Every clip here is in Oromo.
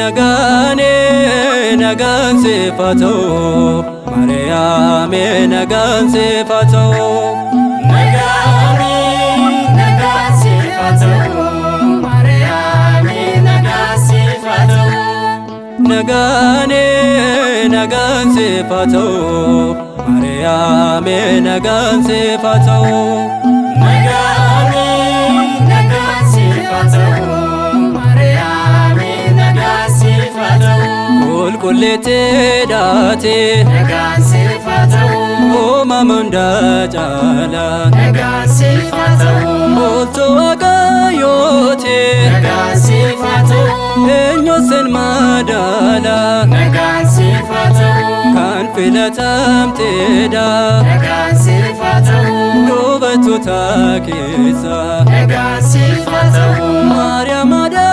Nagaane nagaan siif haa ta'u, Maariyaame nagaan siif haa ta'u. Nagaani nagaan siif haa ta'u, Maariyaame nagaan siif haa ta'u. Nagaane nagaan siif haa ta'u, Maariyaame nagaan siif haa ta'u. Nagaani nagaan siif haa ta'u, Maariyaame nagaan siif haa ta'u. Qulqulleettee daate Nagaan siif haa ta'u, uumama hundaa caala. Nagaan siif haa ta'u, Olto Waaqayyooti Nagaan siif haa ta'u, eenyu sin madaala. Nagaan siif haa ta'u, Kan filatamteedha Nagaan siif haa ta'u, dubartoota keessa. Nagaan siif haa ta'u, Maariyaam haadha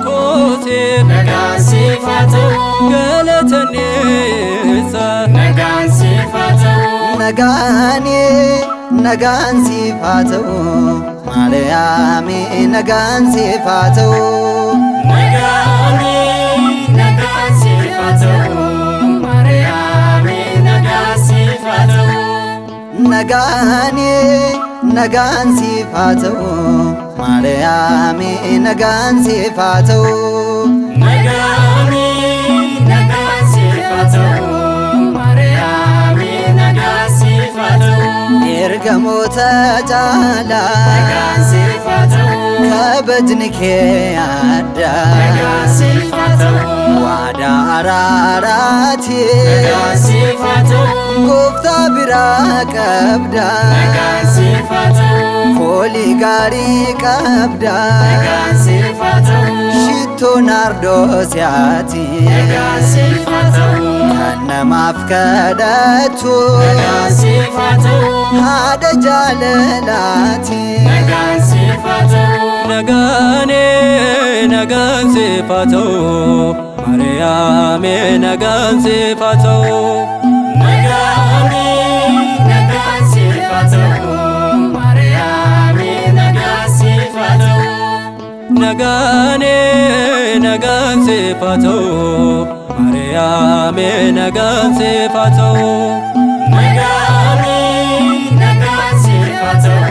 kooti Nagaan siif haa ta'u, galata neessa. Nagaan siif haa ta'u. Nagaani nagaan siif haa ta'u, Maariyaami nagaan siif haa ta'u. Nagaani nagaan siif haa ta'u, Maariyaame nagaan siif haa ta'u. Nagaani nagaan siif haa ta'u, Maariyaami nagaan siif haa ta'u. Nagaani nagaan siif haa ta'u, Maariyaame nagaan siif haa ta'u. Ergamoota caalaa Nagaan siif haa ta'u, kabajni kee adda. Nagaan siif haa ta'u, Waadaa araaraati Nagaan siif haa ta'u, gooftaa biraa qabda. Nagaan siif haa ta'u, Foolii gaarii qabda. Nagaan siif haa ta'u, Shittoo naardoosiyaati Nagaan siif haa ta'u, kan namaaf kadhattu. Nagaan siif haa ta'u, Haadha jaalalaati. Nagaan siif haa ta'u. Nagaane nagaan siif haa ta'u, Maariyaame nagaan siif haa ta'u. Nagaani nagaan siif haa ta'u, Maariyaame nagaan siif haa ta'u. Nagaane nagaan siif haa ta'u, Maariyaame nagaan siif haa ta'u. Nagaani nagaan siif haa ta'u,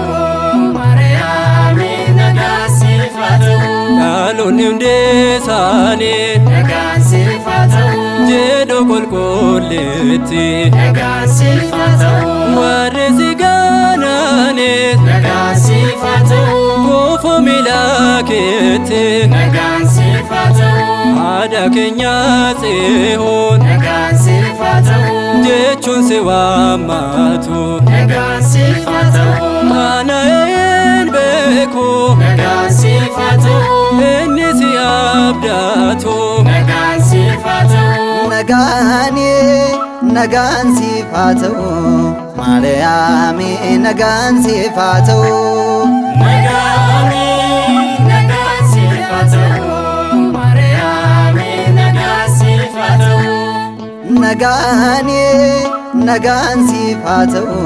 Maariyaame nagaan siif haa ta'u. Dhaloonni hundi isaanii Nagaan siif haa ta'u, jedhu qulqulleetti. Nagaan siif haa ta'u, Warri si ganaanis Nagaan siif haa ta'u, kufu miila keetti. Nagaan siif haa ta'u, Haadha keenya Tsiyoon Nagaan siif haa ta'u, jechuun si waammatu. Nagaan siif haa ta'u, Kana hin beeku Nagaan siif haa ta'u, inni si abdatu. Nagaan siif haa ta'u. Nagaani nagaan siif haa ta'u, Maariyaami nagaan siif haa ta'u. Nagaani nagaan siif haa ta'u, Maariyaame nagaan siif haa ta'u. Nagaani nagaan siif haa ta'u,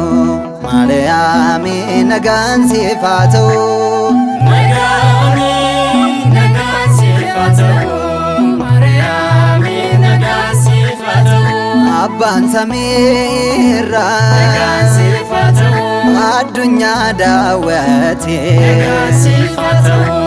Maariyaami nagaan siif haa ta'u. Nagaani nagaan siif haa ta'u, Maariyaame nagaan siif haa ta'u. Abbaan samiirraa Nagaan siif haa ta'u, addunyaa daawwate. Nagaan siif haa ta'u,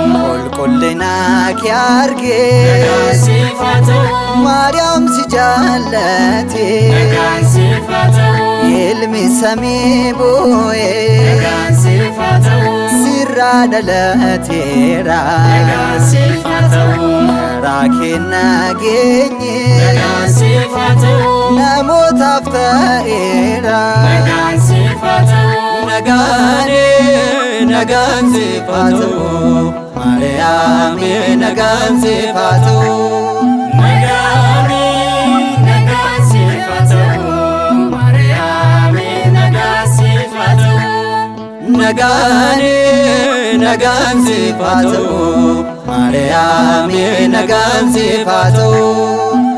Qulqullina kee argee Nagaan siif haa ta'u, Maariyaam si jaallate. Nagaan siif haa ta'u, Ilmi samii bu'ee Nagaan siif haa ta'u, sirraa dhalateera. Nagaan siif haa ta'u, Karaa kee nageenye Nagaan siif haa ta'u, namootaaf ta'eera. Nagaan siif haa ta'u. Nagaane Nagaan siif haa ta'u, Maariyaami nagaan siif haa ta'u. Nagaani nagaan siif haa ta'u, Maariyaami nagaan siif haa ta'u. Nagaani nagaan siif haa ta'u, Maariyaami nagaan siif haa ta'u.